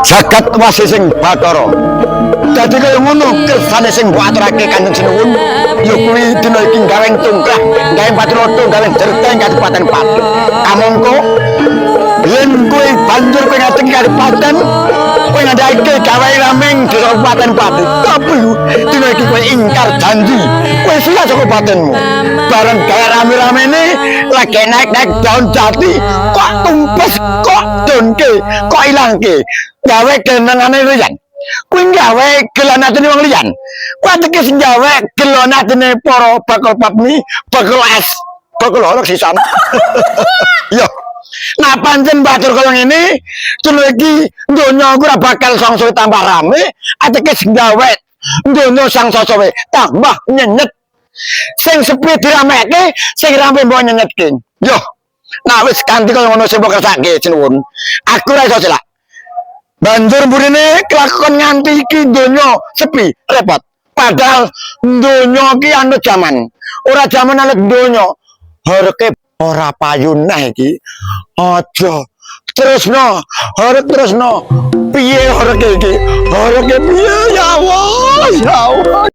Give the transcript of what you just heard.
Jagat wasi sing Bathara. Dadi kaya ngono kersane sing mbok aturake Kanjeng Sinuwun ya kuwi dina iki gawe tungkrah, gawe Patuloto, gawe jerteng Kabupaten Pati. Kamangka yen kowe banjur kowe ngadeg kabupaten, kowe ngandhake gawe rameng desa Kabupaten Pati. Tapi dina iki kowe ingkar janji, kowe siap saka kabupatenmu. Bareng gawe rame-ramene lagi naik-naik daun jati, kok tumpes, kok donke, kok ilangke. Gawe genengane liyan. Kuwi gawe gelon atine wong liyan. Kuwi atekis gawe gelon atine para bakul papmi, bakul es, bakul horok sisan. Yo. Nah pancen batur kaya ngene, dina iki donya aku ora bakal sangsa tambah rame, atekis gawe donya sangsaya tambah nyenyet. Sing sepi dirameke, sing rame mbok nyenyetke. Yo. Nah wis kanthi kaya ngono sing mbok kersake sinuwun. Aku ora iso celak. Banjur burine kelakon nganti iki donya sepi, repot. Padahal donya iki anut jaman. Ora jaman anut donya. Horeke ora payu neh iki. Aja terusno, horek terusno. Piye horeke iki? Horeke piye ya Allah, ya Allah.